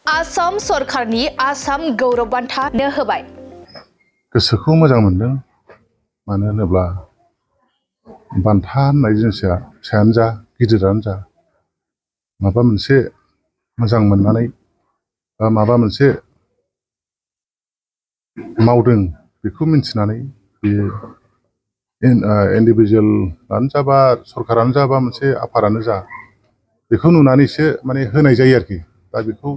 आसाम सरकारनि आसाम गौरब बान्था होबाय। गोसोखौ मोजां मोनदों, मानो होनोब्ला बान्था होननाय जिनिसा फिसायानो जा गिदिरानो जा माबा मोनसे मोजां मोननानै बा माबा मोनसे मावदों बेखौ मिन्थिनानै बेयो इन्डिभिजुवेलानो जा बा सरकारानो जा बा मोनसे आफादानो जा बेखौ नुनानैसो माने होनाय जायो आरोखि। दा बेखौ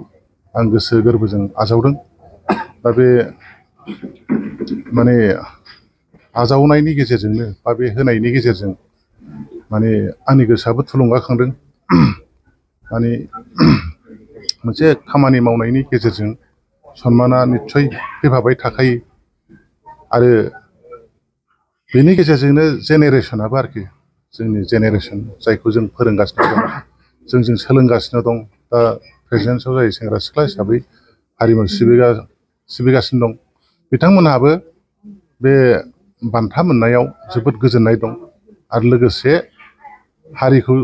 आं गोसो गोरबोजों आजावदों। दा बे माने आजावनायनि गेजेरजोंनो बा बे होनायनि गेजेरजों माने आंनि गोसोआबो थुलुंगाखांदों। माने मोनसे खामानि मावनायनि गेजेरजों सन्माना निस्सय फैफाबाय थाखायो आरो बेनि गेजेरजोंनो जेनेरेसनाबो आरोखि जोंनि जेनेरेसन जायखौ जों फोरोंगासिनो दं, जों सोलोंगासिनो दं। दा प्रेसिडेन्सआव जायो सेंग्रा सिख्ला हिसाबै हारिमु सिबिगासिनो दं। बिथांमोनहाबो बे बान्था मोननायाव जोबोद गोजोननाय दं आरो लोगोसे हारिखौ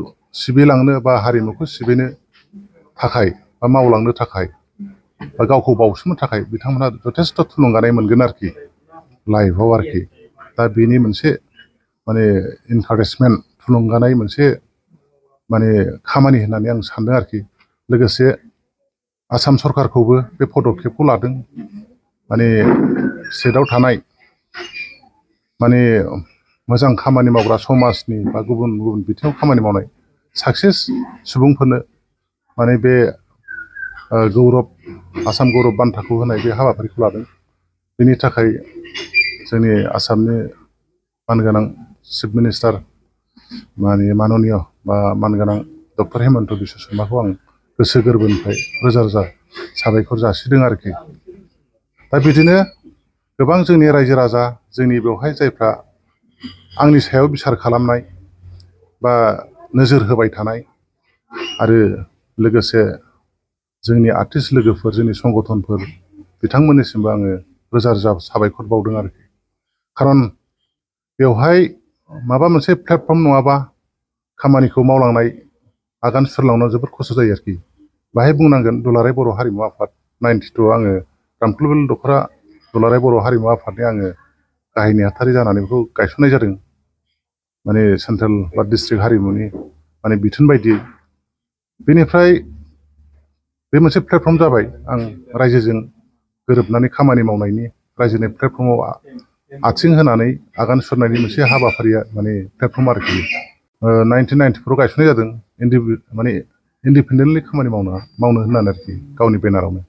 सिबिलांनो बा हारिमुखौ सिबिनो थाखाय बा मावलांनो थाखाय बा गावखौ बावसोमनो थाखाय बिथांमोनहा जथेस्थ' थुलुंगानाय मोनगोन आरोखि लाइफआव आरोखि। दा बेनि मोनसे माने इनकारेजमेन्ट थुलुंगानाय मोनसे माने खामानि होननानै आं सानदों आरोखि। लोगोसे आसाम सरकारखौबो बे पदक्षेपखौ लादों। माने स्टेटआव थानाय माने मोजां खामानि मावग्रा समाजनि बा गुबुन गुबुन बिथिङाव खामानि मावनाय साक्सेस सुबुंफोरनो माने बे आसाम गौरब बान्थाखौ होनाय बे हाबाफारिखौ लादों। बेनि थाखाय जोंनि आसामनि मानगोनां चिफ मिनिस्टार माननीय बा मानगोनां डक्टर हेमन्त बिश्व शर्माखौ आं गोसो गोरबोनिफ्राय रोजा रोजा साबायखर जासिदों आरोखि। दा बिदिनो गोबां जोंनि रायजो राजा, जोंनि बेवहाय जायफ्रा आंनि सायाव बिसार खालामनाय बा नोजोर होबाय थानाय आरो लोगोसे जोंनि आर्टिस्ट लोगोफोर, जोंनि संगठनफोर, बिथांमोननिसिमबो आङो रोजा रोजा साबायखर बावदों आरोखि। खारन बेवहाय माबा मोनसे प्लेटफर्म नङाबा खामानिखौ मावलांनाय आगान सुरलांनायाव जोबोद खस्थ' जायो आरोखि। बाहाय बुंनांगोन दुलाराय बर' हारिमु आफाद 92 आङो रामफुलबुल दख'रा दुलाराय बर' हारिमु आफादनि आङो गाहाय नेहाथारि जानानै बेखौ गायसननाय जादों। माने सेन्ट्रेल बा डिस्ट्रिक्ट हारिमुनि माने बिथोन बायदियै। बेनिफ्राय बे मोनसे प्लेटफर्म जाबाय आं रायजोजों गोरोबनानै खामानि मावनायनि, रायजोनि प्लेटफर्माव आथिं होनानै आगान सुरनायनि मोनसे हाबाफारिया माने प्लेटफर्म आरोखि। 1994 गायसननाय जादों माने इन्डिपेन्डेन्टलि खामानि मावनो होननानै आरोखि गावनि बेनारावनो।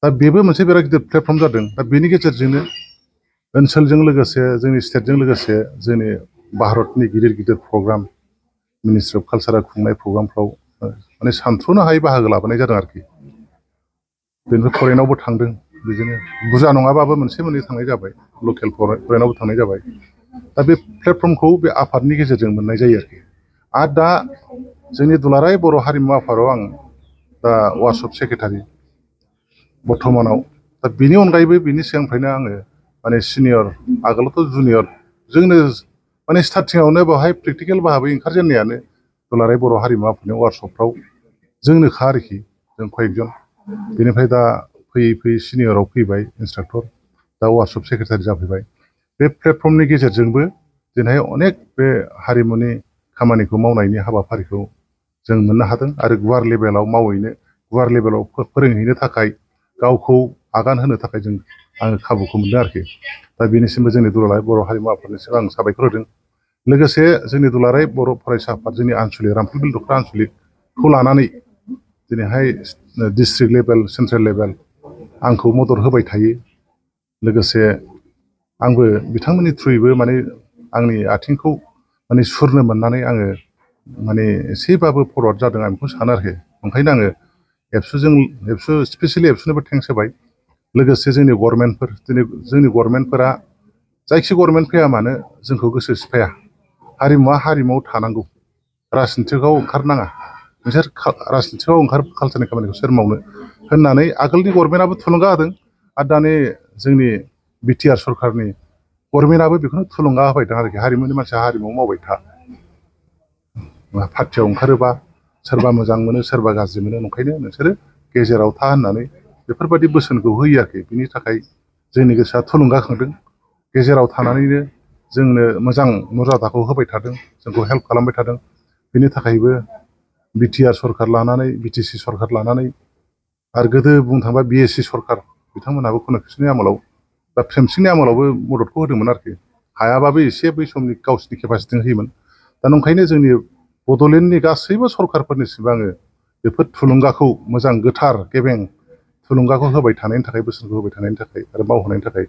दा बेबो मोनसे बिराद गिदिर प्लेटफर्म जादों। दा बेनि गेजेरजोंनो ओनसोलजों लोगोसे जोंनि स्टेटजों लोगोसे जोंनि भारतनि गिदिर गिदिर प्रग्राम, मिनिस्ट्रि अफ कालसारा खुंनाय प्रग्रामफ्राव माने सानथ्र'नो हायै बाहागो लाबोनाय जादों आरोखि। बेनिफ्राय फरेनावबो थांदों, बिदिनो बुरजा नङाबाबो मोनसे मोननै थांनाय जाबाय, लकेल फरेनावबो थांनाय जाबाय। दा बे प्लेटफर्मखौ बे आफादनि गेजेरजों मोननाय जायो आरोखि। आरो दा जोंनि दुलाराय बर' हारिमु आफादाव आं दा वार्कशप सेक्रेटारि बर्थमानाव। दा बेनि अनगायैबो बिनि सिगांनिफ्रायनो आङो माने सिनियर, आगोलावथ' जुनियर, जोंनो माने स्टार्टिङावनो बेवहाय प्रेक्टिकेल भाबै ओंखारजेननायानो दुलाराय बर' हारिमु आफादनि वार्कशपफ्राव जोंनोखा आरोखि, जों कয়েকজন। बेनिफ्राय दा फैयै फैयै सिनियराव फैबाय इन्सट्राक्टर, दा वार्कशप सेक्रेटारि जाफैबाय। बे प्लेटफर्मनि गेजेरजोंबो दिनैहाय अनेक बे हारिमुनि खामानिखौ मावनायनि हाबाफारिखौ जों मोननो हादों आरो गुवार लेभेलाव गुवार लेभेलाव फोरोंहैनो थाखाय, गावखौ आगान होनो थाखाय आङो खाबुखौ मोनदों आरोखि। दा बेनिसिमबो जोंनि दुलाराय बर' हारिमु आफादनिसिम आं साबायखर होदों। लोगोसे जोंनि दुलाराय बर' फरायसा आफाद, जोंनि आनसलिक रामफुलबिल दख'रा आनसलिकखौ लानानै दिनैहाय डिस्ट्रिक्ट लेभेल, सेन्ट्रेल लेभेल आंखौ मदद होबाय थायो। लोगोसे आंबो बिथांमोननि थ्रुयैबो माने आंनि आथिंखौ माने सुरनो मोननानै आङो माने एसेबाबो फरवार्ड जादों, आं बेखौ सानो आरोखि। ओंखायनो आङो स्पेसियेलि एबसुनोबो थेंक्स होबाय। लोगोसे जोंनि गभर्नमेन्टफोर, दिनै जोंनि गभर्नमेन्टफोरा जायखि गभर्नमेन्ट फैया मानो जोंखौ गोसो सिफाया। हारिमुवा हारिमुआव थानांगौ, राजनिथिकआव ओंखारनाङा, नोंसोर राजनिथिकआव कालसारनि खामानिखौ सोर मावनो होननानै आगोलनि गभर्नमेन्टआबो थुलुंगा होदों। आरो दानि जोंनि बिटिआर सरकारनि गभर्नमेन्टआबो बेखौनो थुलुंगा होबाय दं आरोखि। हारिमुनि मानसिया हारिमुआव मावबाय था, पार्टियाव ओंखारोबा सोरबा मोजां मोनो सोरबा गाज्रि मोनो, ओंखायनो नोंसोरो गेजेराव था होननानै बेफोरबायदि बोसोनखौ होयो आरोखि। बिनि थाखाय जोंनि गोसोआ थुलुंगाखांदों। गेजेराव थानानैनो जोंनो मोजां मर्यादाखौ होबाय थादों, जोंखौ हेल्प खालामबाय थादों। बिनि थाखायबो बिटिआर सरखार लानानै, बिटिसि सरखार लानानै आरो गोदो बुंनो थाङोबा बिएसि सरखार बिथांमोनहाबो कनस्टिटिउसननि आमोलाव बा फ्रेमसिंनि आमोलावबो मददखौ होदोंमोन आरोखि। हायाबाबो एसे बै समनि गावसिनि केपासिटिजों होयोमोन। दा नंखायनो जोंनि बड'लेण्डनि गासैबो सरखारफोरनिसिम आङो बेफोर थुलुंगाखौ मोजां गोथार गेबें थुलुंगाखौ होबाय थानायनि थाखाय, बोसोनखौ होबाय थानायनि थाखाय आरो मावहोनायनि थाखाय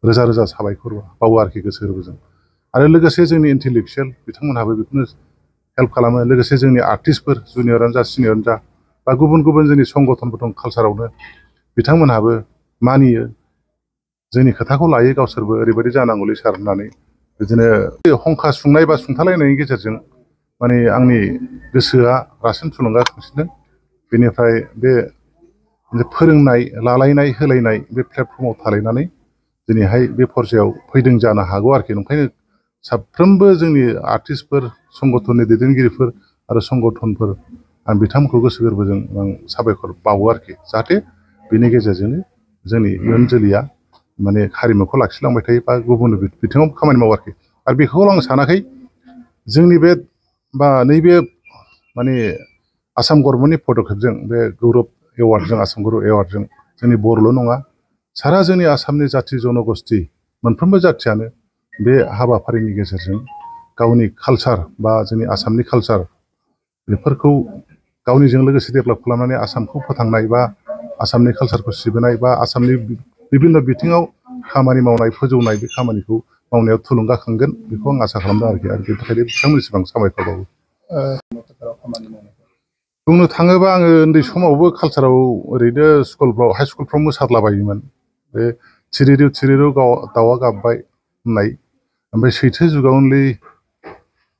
रोजा रोजा साबायखर बावो आरोखि गोसो गोरबोजों। आरो लोगोसे जोंनि इन्टेलेक्सुयेल बिथांमोनहाबो बेखौनो हेल्प खालामो। लोगोसे जोंनि आर्टिस्टफोर जुनियरानो जा सिनियरानो जा बा गुबुन गुबुन जोंनि संगठनफोर दं कालसारावनो, बिथांमोनहाबो मानियो, जोंनि खोथाखौ लायो। गावसोरबो ओरैबायदि जानांगौलै सार होननानै बिदिनो हंखा सुंनाय बा सुंथालायनायनि गेजेरजों माने आंनि गोसोआ रासिन थुलुंगाखांसिनदों। बेनिफ्राय बे फोरोंनाय, लालायनाय, होलायनाय बे प्लेटफर्माव थालायनानै दिनैहाय बे फर्जायाव फैदों जानो हागौ आरोखि। ओंखायनो साफ्रोमबो जोंनि आर्टिस्टफोर, संगठननि दैदेनगिरिफोर आरो संगठनफोर, आं बिथांमोनखौ गोसो गोरबोजों आं साबायखर बावो आरोखि। जाहाथे बेनि गेजेरजोंनो जोंनि इयुन जोलैया माने हारिमुखौ लाखिलांबाय थायो बा गुबुन बिथिङाव खामानि मावो आरोखि। आरो बेखौ आं सानाखै जोंनि बे बा नैबे माने आसाम गभर्नमेन्टनि पदक्षेपजों, बे गौरब एवार्डजों, आसाम गौरब एवार्डजों जोंनि बर'ल' नङा, सारा जोंनि आसामनि जाथि जन'गस्थि मोनफ्रोमबो जाथियानो बे हाबाफारिनि गेजेरजों गावनि कालसार बा जोंनि आसामनि कालसार बेफोरखौ गावनिजों लोगोसे डेभेलप खालामनानै आसामखौ फोथांनाय बा आसामनि कालसारखौ सिबिनाय बा आसामनि बिभिन्न' बिथिङाव खामानि मावनाय, फोजौनाय बे खामानिखौ मावनायाव थुलुंगाखांगोन बेखौ आं आसा खालामदों आरोखि। आरो बेनि थाखायनो बिथांमोननिसिम आं साबायखर बावो। बुंनो थाङोबा आङो उन्दै समावबो कालसाराव ओरैनो स्कुलफ्राव, हाइ स्कुलफ्राव मोसाद्लाबायोमोन। बे थिरिरु थिरिरु दाउआ गाबबाय होननाय, ओमफ्राय सैथो जुगावनोलै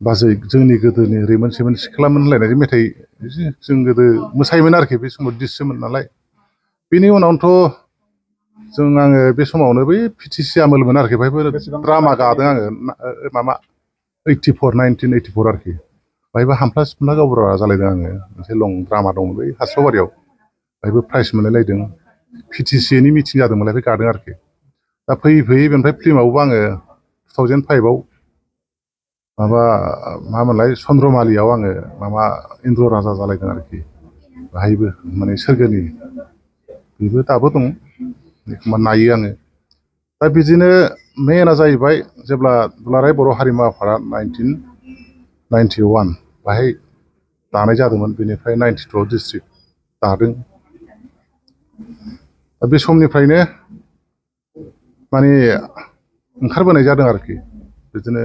बाजै जोंनि गोदोनि रैमोन सैमोन सिख्लामोन होनलायनाय मेथाइ जों गोदो मोसायोमोन आरोखि। बे समाव डिससोमोन नालाय। बेनि उनावनोथ' आङो बे समावनो बै पिटिसि आमोलमोन आरोखि। बेहायबो ड्रामा गादों आङो, माबा 1984 आरोखि। बाहायबो हामफ्ला सिमफ्ला गावबुरा जालायदों आङो। मोनसे लं ड्रामा दं बै हास्रावबारियाव, बाहायबो प्राइज मोनलायलायदों। पिटिसिनि मिटिं जादोंमोनलाय बे गादों आरोखि। दा फैयै फैयै बेनिफ्राय फिल्मावबो आङो 2005आव माबा मामोनलाय चन्द्रमालियाव आङो माबा इन्द्र राजा जालायदों आरोखि। बाहायबो माने सोरगोनि, बेबो दाबो दं, एखमबा नायो आङो। दा बिदिनो मेना जाहैबाय जेब्ला दुलाराय बर' हारिमु आफादा 1991 बाहाय दानाय जादोंमोन। बेनिफ्राय 92आव डिस्ट्रिक्ट दादों। दा बे समनिफ्रायनो माने ओंखारबोनाय जादों आरोखि। बिदिनो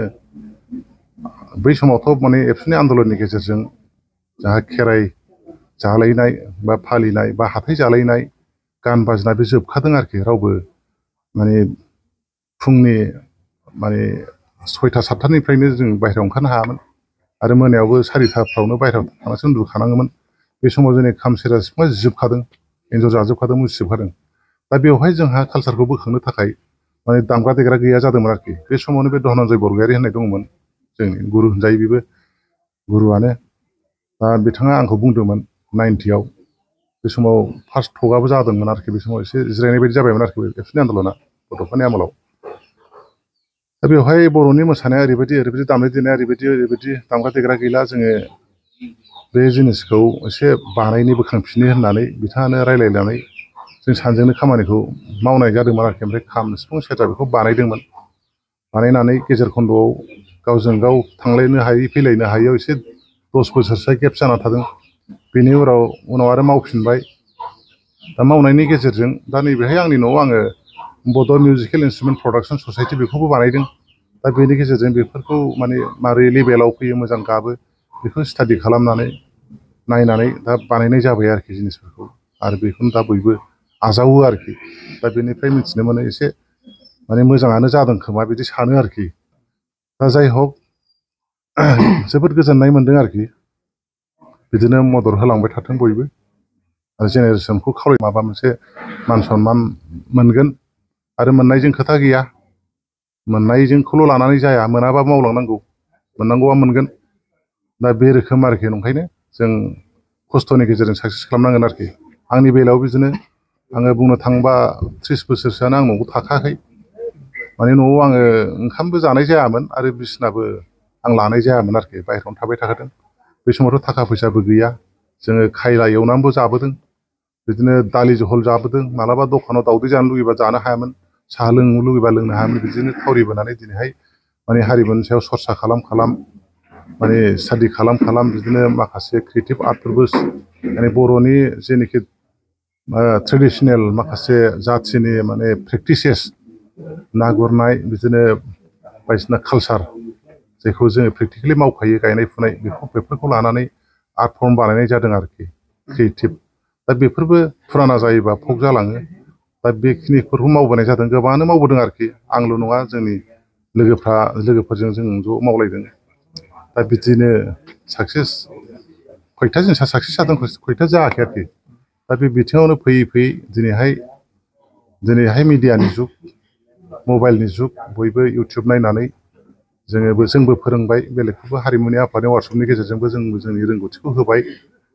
बै समावथ' माने एबसुनि आन्दलननि गेजेरजों जाहा खेराइ जालायनाय बा फालिनाय बा हाथाइ जालायनाय, गान बाजना बे जोबखादों आरोखि। रावबो माने फुंनि माने 6टा 7टानिफ्रायनो जों बाहेरायाव ओंखारनो हायामोन। आरो मोनायावबो 4टाफ्रावनो बाहेरायाव थांनासो उन्दुखानाङोमोन। बे समाव जोंनि खाम सेरजा सिफुङा जिजोबखादों, एन्जर जाजोबखादों, मुसिजोबखादों। दा बेवहाय जोंहा कालसारखौ बोखांनो थाखाय माने दामग्रा देग्रा गैया जादोंमोन आरोखि। बे समावनो बे धनन्जय बरगयारि होननाय दंमोन, जोंनि गुरु होनजायो, बेबो गुरुआनो। दा बिथाङा आंखौ बुंदोंमोन 90आव। बे समाव फार्स्ट टकआबो जादोंमोन आरोखि। बे समाव एसे जिरायनाय बायदि जाबायमोन आरोखि एबसुनि आन्दलना गथ'फोरनि आमोलाव। दा बेवहाय बर'नि मोसानाया ओरैबायदि दामनाय देनाया ओरैबायदि दामग्रा देग्रा गैला, जोङो बे जिनिसखौ एसे बानायनो बोखांफिनो होननानै बिथाङानो रायलायनानै जों सानैजोंनो खामानिखौ मावनाय जादोंमोन आरोखि। ओमफ्राय खाम सिफुं सेरजा बेखौ बानायदोंमोन। बानायनानै गेजेर खन्द'आव गावजों गाव थांलायनो हायै फैलायनो हायैयाव एसे 10 बोसोरसो गेप जाना थादों। बेनि उनाव आरो मावफिनबाय। दा मावनायनि गेजेरजों दा नैबेहाय आंनि न'आव आङो बड' मिउजिकेल इन्सट्रुमेन्ट प्रडाक्सन ससाइटि बेखौबो बानायदों। दा बेनि गेजेरजों बेफोरखौ माने मारै लेभेलाव फैयो, मोजां गाबो, बेखौ स्टाडि खालामनानै नायनानै दा बानायनाय जाबाय आरोखि जिनिसफोरखौ। आरो बेखौनो दा बयबो आजावो आरोखि। दा बेनिफ्राय मिथिनो मोनो एसे माने मोजाङानो जादों खोमा बिदि सानो आरोखि। दा जाय हक जोबोद गोजोननाय मोनदों आरोखि। बिदिनो मदद होलांबाय थाथों बयबो। आरो जेनेरेसनखौ खावलाय माबा मोनसे मान सनमान मोनगोन। आरो मोननायजों खोथा गैया, मोननायजोंखौल' लानानै जाया, मोनाबा मावलांनांगौ, मोननांगौआ मोनगोन। दा बे रोखोम आरोखि। ओंखायनो जों खस्थ'नि गेजेरजों साक्सेस खालामनांगोन आरोखि। आंनि बेलायाव बिदिनो आङो बुंनो थाङोबा 30 बोसोरसोआनो आं न'आव थाखायाखै माने न'आव आङो ओंखामबो जानाय जायामोन आरो बिसिनाबो आं लानाय जायामोन आरोखि बाहेरायावनो थाबाय थाखादों बे समावथ' थाखा फैसाबो गैया जोङो खायला एवनानैबो जाबोदों बिदिनो दालि जहल जाबोदों मालाबा दखानाव दावदै जानो लुगैबा जानो हायामोन साहा लोंनो लुगैबा लोंनो हायामोन बिदिनो थावरिबोनानै दिनैहाय माने हारिमुनि सायाव सरसा खालाम माने स्टाडि खालाम बिदिनो माखासे क्रिएटिभ आर्टफोरबो माने बर'नि जेनोखि ट्रेडिसनेल माखासे जाथिनि माने प्रेक्टिसेस ना गुरनाय बिदिनो बायदिसिना कालसार जायखौ जोङो प्रेक्टिकेलि मावखायो गायनाय फुनाय बेफोरखौ लानानै आर्ट फर्म बानायनाय जादों आरोखि क्रिएटिभ दा बेफोरबो फुराना जायोबा फक जालाङो दा बेखिनिफोरखौ मावबोनाय जादों गोबाङानो मावबोदों आरोखि आंल' नङा जोंनि लोगोफोरजों जों ज' मावलायदों दा बिदिनो साक्सेस खयथा जिनिसा साक्सेस जादों खयथा जायाखै आरोखि दा बे बिथिङावनो फैयै दिनैहाय मिडियानि जुग मबाइलनि जुग बयबो इउटुब नायनानै जोंबो फोरोंबाय बेलेगखौबो हारिमुनि आफादनि वार्कशपनि गेजेरजोंबो जोंनि रोंगौथिखौ होबाय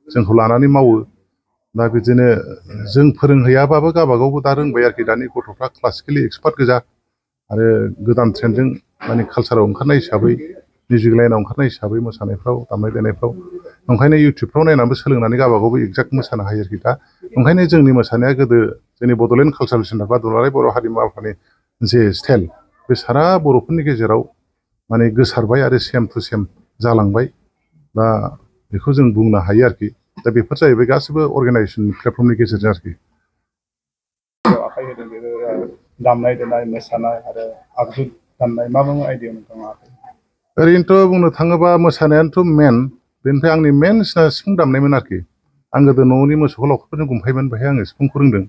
जोंखौ लानानै मावो दा बिदिनो जों फोरोंहैयाबाबो गावबागावबो दा रोंबाय आरोखि दानि गथ'फ्रा क्लासिकेलि एक्सपार्ट गोजा आरो गोदान ट्रेन्डजों माने कालसाराव ओंखारनाय हिसाबै मिउजिक लाइनाव ओंखारनाय हिसाबै मोसानायफ्राव दामनाय देनायफ्राव ओंखायनो इउटुबफ्राव नायनानैबो सोलोंनानै गावबागावबो एक्जाक्ट मोसानो हायो आरोखि दा ओंखायनो जोंनि मोसानाया गोदो जोंनि बड'लेण्ड कालसारेल सेन्टार बा दुलाराय बर' हारिमु आफादनि जे स्टाइल बे सारा बर'फोरनि गेजेराव माने गोसारबाय आरो सेम टु सेम जालांबाय दा बेखौ जों बुंनो हायो आरोखि दा बेफोर जाहैबाय गासिबो अर्गानाइजेसन प्लेटफर्मनि गेजेरजों आरोखि आखाइ होदों बेबो दामनाय देनाय मोसानाय आरो आगजु दामनाय मा आइडिया नोंथाङा ओरैनोथ' बुंनो थाङोबा मोसानायानोथ' मेन बेनिफ्राय आंनि मेन सिफुं दामनायमोन आरोखि आं गोदो न'नि मोसौखौ लावखारफोरजों गुमफायोमोन बेहाय आङो सिफुंखौ रोंदों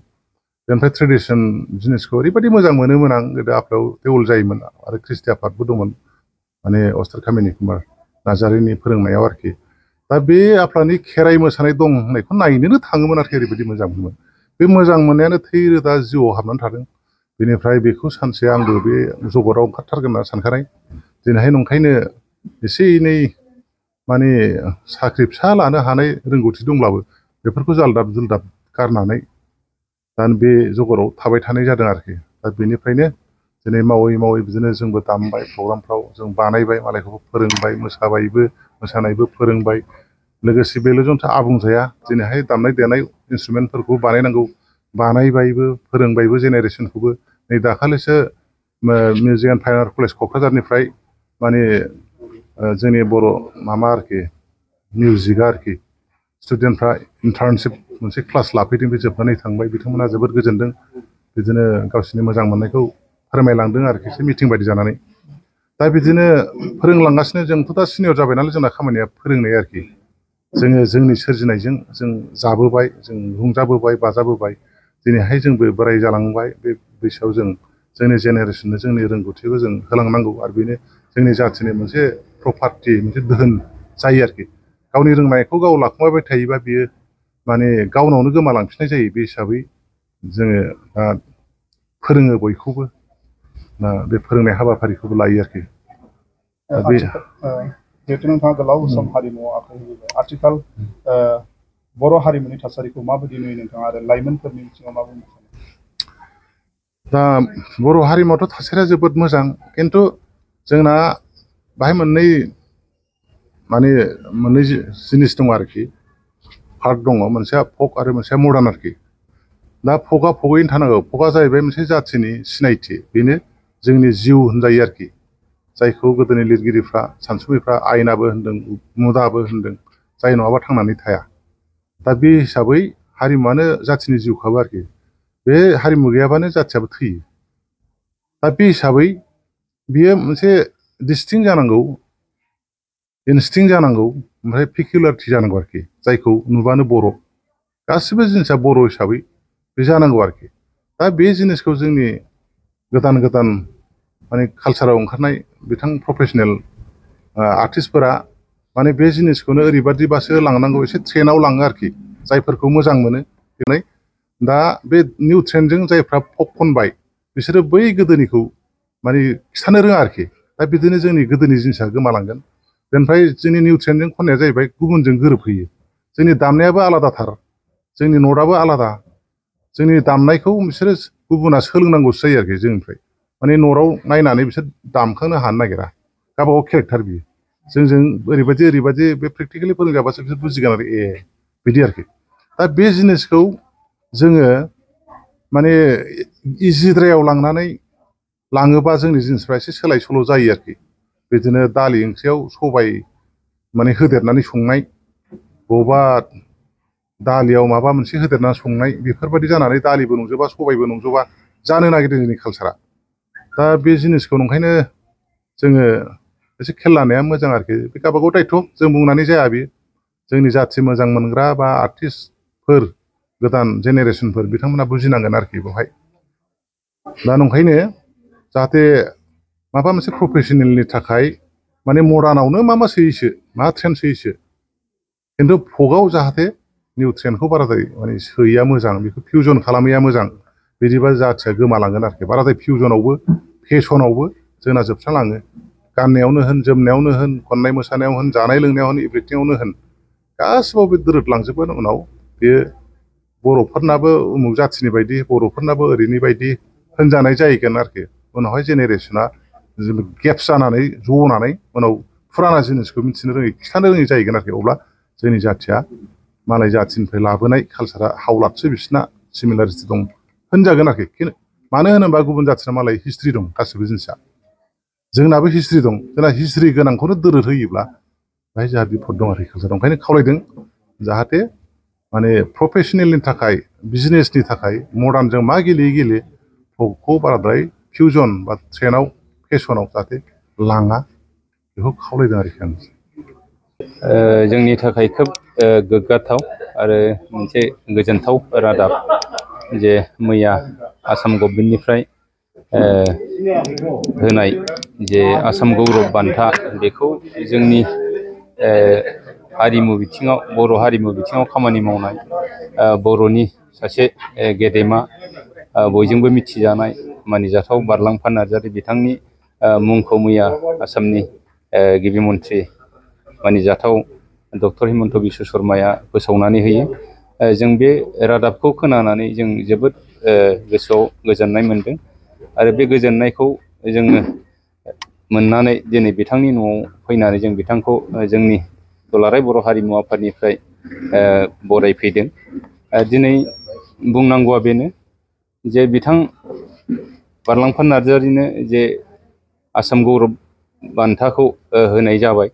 बेनिफ्राय ट्रेडिसन जिनिसखौ ओरैबायदि मोजां मोनोमोन आं गोदो आफायाव देवल जायोमोन आरो ख्रिस्टि आफादबो दंमोन माने अस्तार कामिनि कुमार नार्जारिनि फोरोंनायाव आरोखि दा बे आफादनि खेराइ मोसानाय दं होननायखौ नायनोनो थाङोमोन आरोखि ओरैबायदि मोजां मोनोमोन बे मोजां मोननायानो थै रोदा जिउआव हाबनानै थादों बेनिफ्राय बेखौ सानसे आंबो बे जगतआव ओंखारथारगोन होनना सानखानाय दिनैहाय नंखायनो एसे एनै माने साख्रि फिसा लानो हानाय रोंगौथि दंब्लाबो बेफोरखौ जालदाब जुलदाब गारनानै दा बे जगतआव थाबाय थानाय जादों आरोखि दा बेनिफ्रायनो दिनै मावै बिदिनो जोंबो दामबाय प्रग्रामफ्राव जों बानायबाय मालायखौबो फोरोंबाय मोसाबायबो मोसानायबो फोरोंबाय लोगोसे बेल'जोंथ' आबुं जाया दिनैहाय दामनाय देनाय इन्सट्रुमेन्टफोरखौ बानायनांगौ बानायबायबो फोरोंबायबो जेनेरेसनखौबो नै दाखालिसो music and fine art college क'क्राझारनिफ्राय माने जोंनि बर' माबा आरोखि मिउजिकआ आरोखि स्टुडेन्टफ्रा इन्टार्नशिप मोनसे क्लास लाफैदों बे जोबनानै थांबाय बिथांमोना जोबोद गोजोनदों बिदिनो गावसोरनि मोजां मोननायखौ फोरमायलांदों आरोखि एसे मिटिं बायदि जानानै दा बिदिनो फोरोंलांगासिनो जोंथ' दा सिनियर जाबाय नालाय जोंना खामानिया फोरोंनाय आरोखि जोंनि सोरजिनायजों जों जाबोबाय जों रंजाबोबाय बाजाबोबाय दिनैहाय जोंबो बोराय जालांबाय बे बैसोआव जोंनि जेनेरेसननो जोंनि रोंगौथिखौ जों होलांनांगौ आरो बेनो जोंनि जाथिनि मोनसे प्रपार्टि मोनसे दोहोन जायो आरोखि गावनि रोंनायखौ गाव लाखुमाबाय थायोबा बियो माने गावनावनो गोमालांफिननाय जायो बे हिसाबै जोङो फोरोङो बयखौबो बे फोरोंनाय हाबाफारिखौबो लायो आरोखि जिहेतु नोंथाङा गोलाव सम हारिमुआव आखाइ होबोबाय आथिखाल बर' हारिमुनि थासारिखौ माबायदि नुयो नोंथाङा आरो लाइमोनफोरनि बिथिङाव मा बुंनो सानो दा बर' हारिमुआवथ' थासारिया जोबोद मोजां खिन्थु जोंना बाहाय मोननै जिनिस दङ आरोखि पार्ट दङ मोनसेया फक आरो मोनसेया मडार्न आरोखि दा फकआ फकैनो थानांगौ फकआ जाहैबाय मोनसे जाथिनि सिनायथि बेनो जोंनि जिउ होनजायो आरोखि जायखौ गोदोनि लिरगिरिफ्रा सानसुमैफ्रा आयनाबो होनदों मुदाबो होनदों जाय नङाबा थांनानै थाया दा बे हिसाबै हारिमुवानो जाथिनि जिउखाबो आरोखि बे हारिमु गैयाबानो जाथियाबो थैयो दा बे हिसाबै बियो मोनसे डिस्टिंक्ट जानांगौ इनस्टिंक्ट जानांगौ ओमफ्राय पिकुलारिटि जानांगौ आरोखि जायखौ नुबानो बर' गासिबो जिनिसा बर' हिसाबै बे जानांगौ आरोखि दा बे जिनिसखौ जोंनि गोदान माने कालसाराव ओंखारनाय बिथां प्रफेसनेल आर्टिस्टफोरा माने बे जिनिसखौनो ओरैबादिबासो लांनांगौ एसे ट्रेन्डआव लाङो आरोखि जायफोरखौ मोजां मोनो दिनै दा बे निउ ट्रेन्डजों जायफ्रा फक खनबाय बिसोरो बै गोदोनिखौ माने खिथानो रोङा आरोखि दा बिदिनो जोंनि गोदोनि जिनिसा गोमालांगोन बेनिफ्राय जोंनि निउ ट्रेन्डजों खननाया जाहैबाय गुबुनजों गोरोबहैयो जोंनि दामनायाबो आलादाथार जोंनि नटआबो आलादा जोंनि दामनायखौ बिसोरो गुबुना सोलोंनांगौसो जायो आरोखि जोंनिफ्राय माने नटआव नायनानै बिसोर दामखांनो हानो नागिरा गावबागाव केरेक्टार बियो जोंजों ओरैबायदि बे प्रेक्टिकेलि फोरोंजाबासो बिसोर बुजिगोन आरो बिदि आरोखि दा बे जिनिसखौ जोङो माने इजिद्रायाव लाङोबा जोंनि जिनिसफ्रा एसे सोलाय सोल' जायो आरोखि बिदिनो दालि ओंख्रियाव सबाय माने होदेरनानै संनाय बबेबा दालियाव माबा मोनसे होदेरनानै संनाय बेफोरबायदि जानानै दालिबो नंजोबा सबायबो नंजोबा जानो नागिरदों जोंनि कालसारा दा बे जिनिसखौ ओंखायनो जोङो एसे खेल लानाया मोजां आरोखि बे गावबागाव दायथ' जों बुंनानै जाया बेयो जोंनि जाथि मोजां मोनग्रा बा आर्टिस्टफोर गोदान जेनेरेसनफोर बिथांमोना बुजिनांगोन आरोखि बेवहाय दा नंखायनो जाहाथे माबा मोनसे प्रफेसनेलनि थाखाय माने मडार्नावनो मा सोयोसो मा ट्रेन्ड सोयोसो खिन्थु फकआव जाहाथे निउ ट्रेन्डखौ बाराद्राय माने सोयैया मोजां बेखौ फिउजन खालामैया मोजां बिदिबा जाथिया गोमालांगोन आरोखि बाराद्राय फिउजनावबो फेसनावबो जोंना जोबस्रालाङो गाननायावनो होन जोमनायावनो होन खननाय मोसानायाव होन जानाय लोंनायाव होन एभ्रिथिङावनो होन गासिबाव बे दोरोदलांजोबगोन उनाव बेयो बर'फोरनाबो उमुक जाथिनि बायदि बर'फोरनाबो ओरैनि बायदि होनजानाय जाहैगोन आरोखि उनावहाय जेनेरेसना गेप्स जानानै जनानै उनाव फुराना जिनिसखौ मिथिनो रोङै खिथानो रोङै जाहैगोन आरोखि अब्ला जोंनि जाथिया मालाय जाथिनिफ्राय लाबोनाय कालसारा हावलादसो बिसिना सिमिलारिटि दं होनजागोन आरोखि मानो होनोबा गुबुन जाथिना मालाय हिस्ट्रि दं गासिबो जिनिसा जोंनाबो हिस्ट्रि दं जोंना हिस्ट्रि गोनांखौनो दोरोद होयोब्ला बेहाय जोंहा बिपद दं आरोखि कालसाराव ओंखायनो खावलायदों जाहाथे माने प्रफेसनेलनि थाखाय बिजनेसनि थाखाय मडार्नजों मा गेलेयै फकखौ बाराद्राय फिउजन बा ट्रेन्डआव फेसनाव जाहाथे लाङा बेखौ खावलायदों आरोखि आं जोंनि थाखाय खोब गोग्गाथाव आरो मोनसे गोजोनथाव रादाब जे मैया आसाम गभर्नमेन्टनिफ्राय होनाय जे आसाम गौरब बान्था बेखौ जोंनि हारिमु बिथिङाव बर' हारिमु बिथिङाव खामानि मावनाय बर'नि सासे गेदेमा बयजोंबो मिथिजानाय मानिजाथाव बारलांफा नार्जारि बिथांनि मुंखौ मैया आसामनि गिबि मन्थ्रि मानिजाथाव डक्टर हिमन्त बिश्व शर्माया फोसावनानै होयो जों बे रादाबखौ खोनानानै जों जोबोद गोसोआव गोजोननाय मोनदों आरो बे गोजोननायखौ जोङो मोननानै दिनै बिथांनि न'आव फैनानै जों बिथांखौ जोंनि दुलाराय बर' हारिमु आफादनिफ्राय बरायफैदों दिनै बुंनांगौआ बेनो जे बिथां बारलांफा नार्जारिनो जे आसाम गौरब बान्थाखौ होनाय जाबाय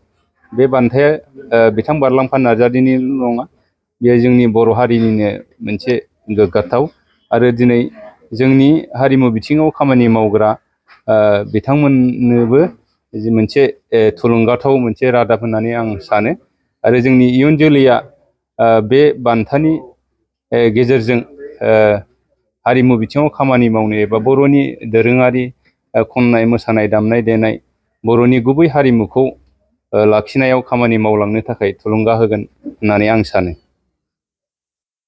बे बान्थाया बिथां बारलांफा नार्जारिनिल' नङा बेयो जोंनि बर' हारिनिनो मोनसे गोग्गाथाव आरो दिनै जोंनि हारिमु बिथिङाव खामानि मावग्रा बिथांमोननोबो मोनसे थुलुंगाथाव मोनसे रादाब होननानै आं सानो आरो जोंनि इयुन जोलैया बे बान्थानि गेजेरजों हारिमु बिथिङाव खामानि मावनो एबा बर'नि दोरोङारि खननाय मोसानाय दामनाय देनाय बर'नि गुबै हारिमुखौ लाखिनायाव खामानि मावलांनो थाखाय थुलुंगा होगोन होननानै आं सानो